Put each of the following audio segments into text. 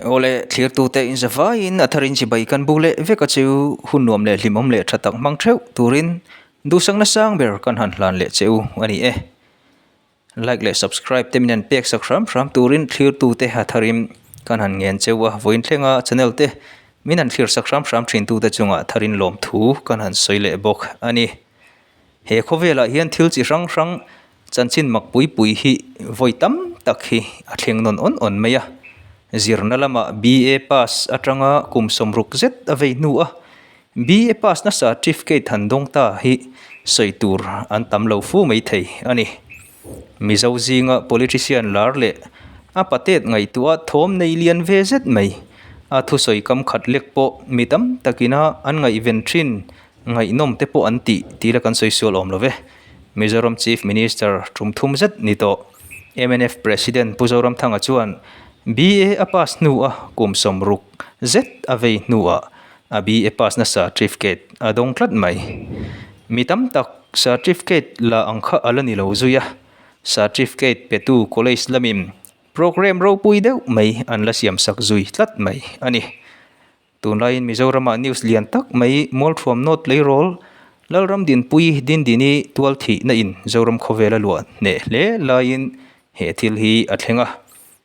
Awle, thlirtute in zavaiin a tharin chibai kan bu leh vek a chu hun nuam leh hlimawm leh tha tak hmang theuh turin duhsakna sang ber kan han hlan leh che u a ni e. Like leh subscribe te min han pek sak hram hram turin thlirtute a tharin kan han ngen cheu a, vawiin thlenga channel te min han thlir sak hram hram thintute chungah tharin lawmthu kan han sawi leh bawk a ni. He khawvelah hian thil chi hrang hrang chanchin mak pui pui hi vawi tam tak hi a thleng nawn awn awn mai a. Zirna lamah BA pass atanga kum sawmruk zet a vei hnu a, BA pass na certificate han dawng ta hi sawi tur an tam lo fu mai thei a ni. Mizo zinga politician lar leh a patet ngaihtuah thawm nei lian ve zet mai a thusawi kam khat lek pawh mi tam takina an ngaihven thin Ngaihnawm te pawh an tih tih la kan sawi sual awm lo ve. Mizoram Chief Minister tum thum zet ni tawh. Mnf President Pu Zoramthanga chuan BA a pass hnu a kum 60 zet a vei hnuah a BA pass na certificate a dawng tlat mai. Mi tam tak certificate la ang kha a la ni lo zui a, certificate petu college lamin programme ropui deuh mai an la siamsak zui tlat mai a ni. Tunlaiin Mizoramah news lian tak mai Mualthuam North Leirawl Lalram Dinpui Dindini tual thihna in Zoram khawvel a luah hneh hle laiin he thil hi a thleng a.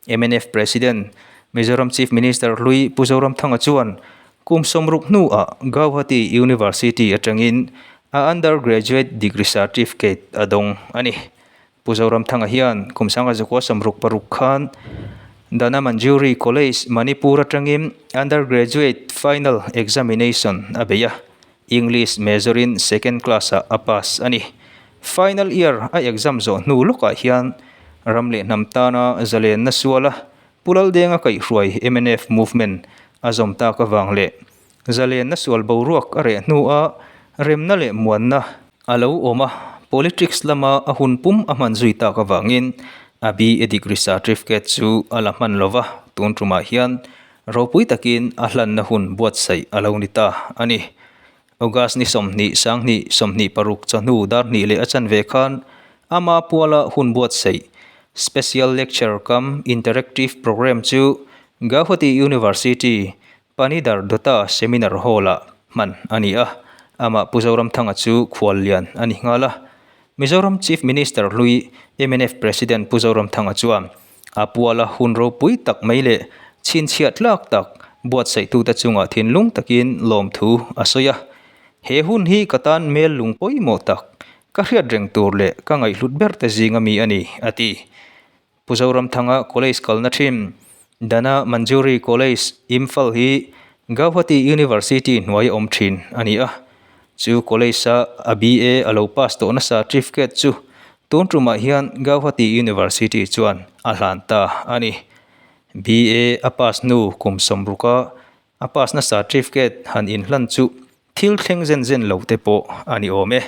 Mnf President, Mizoram Chief Minister hlui Pu Zoramthanga chuan kum 60 hnuah Gauhati University atangin a undergraduate degree certificate a dawng a ni. Pu Zoramthanga hian kum 1966 khan Dana Manjuri College, Manipur atangin Undergraduate Final Examination a bei a, English major in second class ah a pass a ni. Final year a exam zawh hnu lawkah hian ram leh hnam tana zalenna suala Pu Laldenga kaihhruai mnf movement a zawm tak avang leh Zalenna sual boruak a reh hnua remna leh muanna a lo awm a, politics lama a hun pum a hman zui tak avangin a BA degree certificate chu a la hman lo va, tun tumah hian ropui takin a hlanna hun buatsaih a lo ni ta a ni. August ni 20 20 26 chawhnu dar hnih leh a chanve khan ama puala hun buatsaih Special Lecture cum Interactive Programme chu Gauhati University Panidar Dawta Seminar Hall-ah hman a ni a, amah Pu Zoramthanga chu khual lian a ni nghal a. Mizoram Chief Minister hlui mnf President Pu Zoramthanga chuan a puala hun ropui tak mai leh chhinchhiah tlak tak buatsaihtute chungah thinlung takin lawmthu a sawi a. He hun hi ka tan mel lung pawimawh tak, ka hriat reng tur leh ka ngaihhlut berte zinga mi a ni, a ti. Pu Zoramthanga College kalna thin Dana Manjuri College, Imphal hi Gauhati University hnuai a awm thin a ni a. Chu college-a a BA a lo pass tawh nasa certificate chu tun tumah hian Gauhati University chuan a hlan ta a ni. BA a pass hnu kum 60 a a pass na certificate han inhlan chu thil thleng zen zen lo te pawh a ni awm e.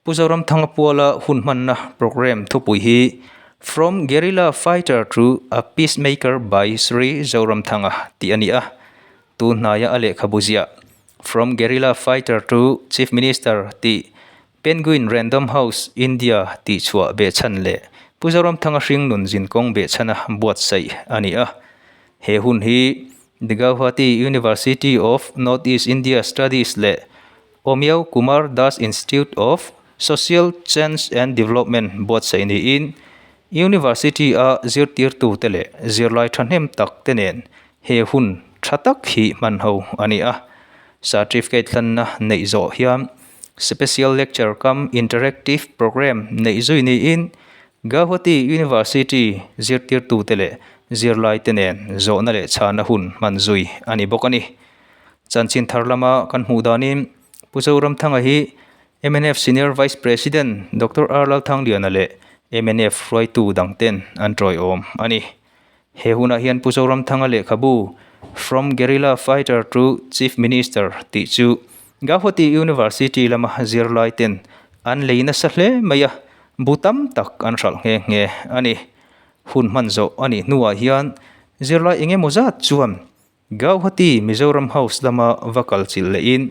Pu Zoramthanga puala hun hmanna programme thupui hi From Guerrilla Fighter to a Peacemaker by Sri Zoramthanga tih a ni a. Tun hnaia a lehkhabu ziah From Guerrilla Fighter to Chief Minister tih Penguin Random House India tih chhuah behchhan leh Pu Zoramthanga hring nun zinkawng behchhana buatsaih a ni a. He hun hi The Gauhati University of North East India Studies leh Omiyo Kumar Das Institute of Social Change and Development buatsaih niin University-a zirtirtute leh zirlai thahnem tak te nen he hun tha tak hi hman ho a ni a. Certificate hlanna neih zawh hian Special Lecture cum Interactive Programme neih zui niin Gauhati University zirtirtute leh zirlai te nen zawhna leh chhana hun hman zui a ni bawk a ni. Chanchin thar lama kan hmuh danin Pu Zoramthanga hi mnf Senior Vice President Doctor R Lalthangliana leh mnf hruaitu dangten an tawiawm a ni. He hunah hian Pu Zoramthanga lehkhabu From Guerrilla Fighter to Chief Minister tih chu Gauhati University lama zirlai ten an lei nasa hle mai a, bu tam tak an hralh nghe nghe a ni. Hun hman zawh a nih hnuah hian zirlai eng emaw zat chuan Gauhati Mizoram House lama va kal chilh lehin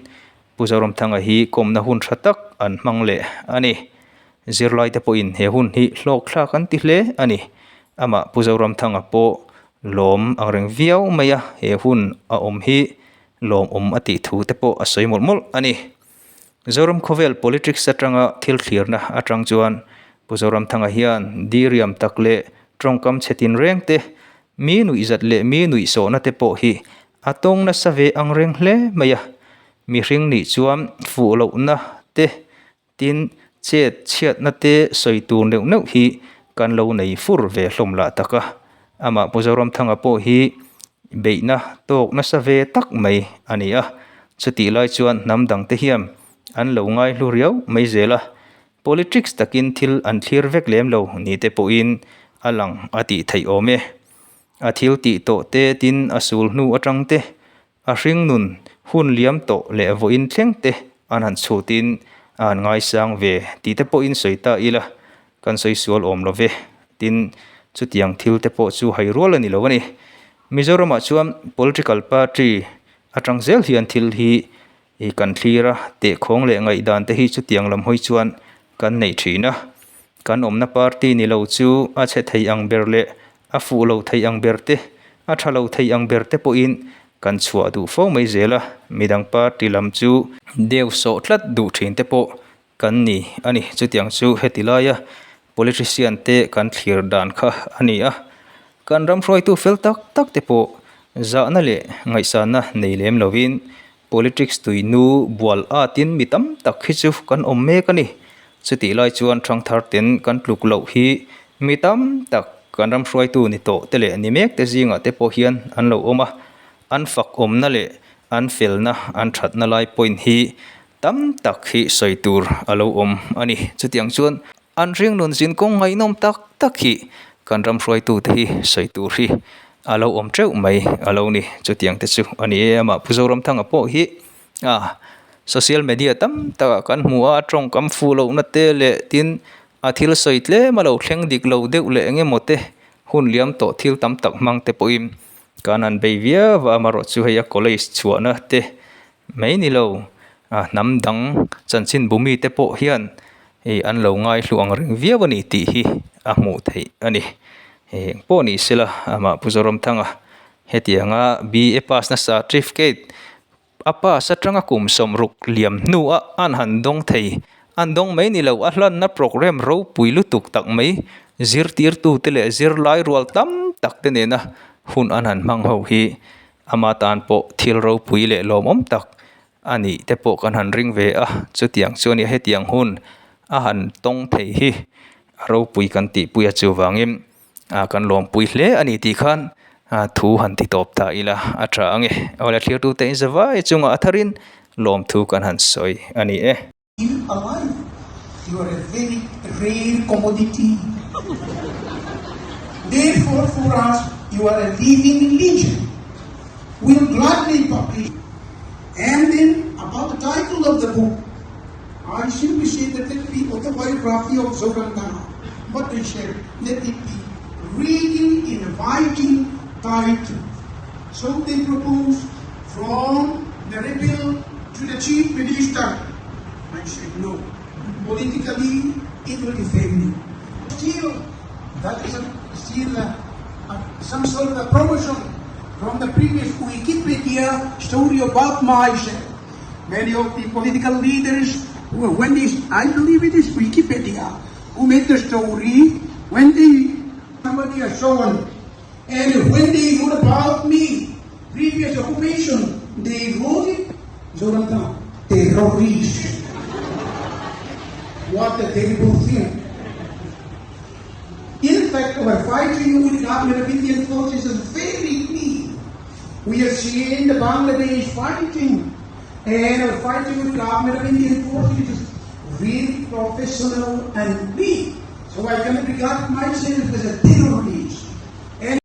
Pu Zoramthanga hi kawmna hun tha tak an hmang leh a ni. Zirlaite pawhin he hun hi hlawkthlak an ti hle a ni. Amah Pu Zoramthanga pawh Lawm ang reng viau mai a, he hun a awm hi lawmawm a tih thu te pawh a sawi mawlh mawlh a ni. Zoram khawvel politics atanga thil thlirna atang chuan Pu Zoramthanga hian diriam tak leh tawngkam chhe tinreng te, mi nuihzat leh mi nuihsawhna te pawh hi a tawng nasa ve ang reng hle mai a. Mihring nih chuan fuh lohna te Tin, chet chhiatna te sawi tur neuh neuh hi kan lo nei fur ve hlawm lah tak a. Amah Pu Zoramthanga pawh hi beihna tawk nasa ve tak mai a ni a. Chutih lai chuan hnam dangte hian an lo ngaihlu riau mai zel a. Politics takin thil an thlir vek lem lo ni te pawhin a lang a tih theih awm e. A thil tih tawh te tin a sul hnu atang te A hringnun hun liam tawh leh vawiin thleng te an han chhutin a han ngaisang ve tih te pawhin sawi ta ila, kan sawi sual awm lo ve. Tin, chutiang thil te pawh chu hai rual a ni lo a ni. Mizoramah chuan political party atang zel hian thil hi kan thlir a, tehkhawng leh ngaihdan te hi chutiang lam hawi chuan kan nei thin a. Kan awmna party ni lo chu a chhe thei ang ber leh A fuh lo thei ang ber te, a tha lo thei ang ber te pawhin kan chhuah duh fo mai zel a, midang party lam chu deu sawh tlat duh thin te pawh kan ni a ni. Chutiang chu heti laia politician te kan thlir dan kha a ni a, kan ram hruaitu fel tak tak te pawh zahna leh ngaihsanna nei lem lovin Politics tuinu bual atin mi tam tak hi chu kan awm mek a ni. Chutih lai chuan thangthar ten kan tluk loh hi mi tam tak kan ram hruaitu ni tawh te leh ni mek te zingah te pawh hian an lo awm a. An fak awmna leh an felna an thatna lai point hi tam tak hi sawi tur a lo awm a ni. Chutiang chuan An ringnun zin kawng ngaihnawm tak tak hi kan ram hruaitute hi sawi tur hi a lo awm teuh mai a lo ni. Chutiang te chu a ni e. Amah Pu Zoramthanga pawh hi a social media tam takah kan hmu a, a tawngkam fuh lohna te leh tin a thil sawi tlem a lo thleng dik lo deuh leh eng emaw te hun liam tawh thil tam tak hmang te pawhin kan han bei viau a, amaherawhchu chu hei a college chhuahna te Mai ni lo, a hnam dang chanchinbu mite pawh hian hei an lo ngaihlu ang reng viau a ni tih hi a hmuh theih a ni. Hei engpawh ni sela amah Pu Zoramthanga hetianga BA pass na certificate a pass atanga kum sawmruk liam hnua an han dawng thei, an dawng mai ni lo a hlanna programme ropui lutuk tak mai zirtirtute leh zirlai rual tam tak te nena hun an han hmang ho hi Ama tan pawh thil ropui leh lawmawm tak a nih te pawh kan han ring ve a, chutiang chuan i hetiang hun a han tawng thei hi a ropui kan tihpui a chuvangin ah kan lawmpui hle a ni tih khan ah thu han ti tawp ta ila a tha ang e. Awle thirtute in zavai chungah a tharin lawmthu kan han sawi a ni e. You alive, you are a very rare commodity. Therefore, for us, you are a living legend. We'll gladly publish. And then, about the title of the book, I simply say that let it be autobiography of Zoramthanga. But they said, let it be really inviting title. So they proposed from the rebel to the chief minister. I said, no. Politically, it will defame me. Still, that is a, still a, a, some sort of a promotion from the previous Wikipedia story about myself. Many of the political leaders, when they, I believe it is Wikipedia, who made the story, when they, somebody has shown, and when they wrote about me, previous occupation, they wrote it, Zoramthanga, terrorist. What a terrible thing. In fact, our fighting with government of Indian forces is very clean. We have seen the Bangladesh fighting, and our fighting with government of Indian forces is really professional and clean. So I cannot regard myself as a terrorist.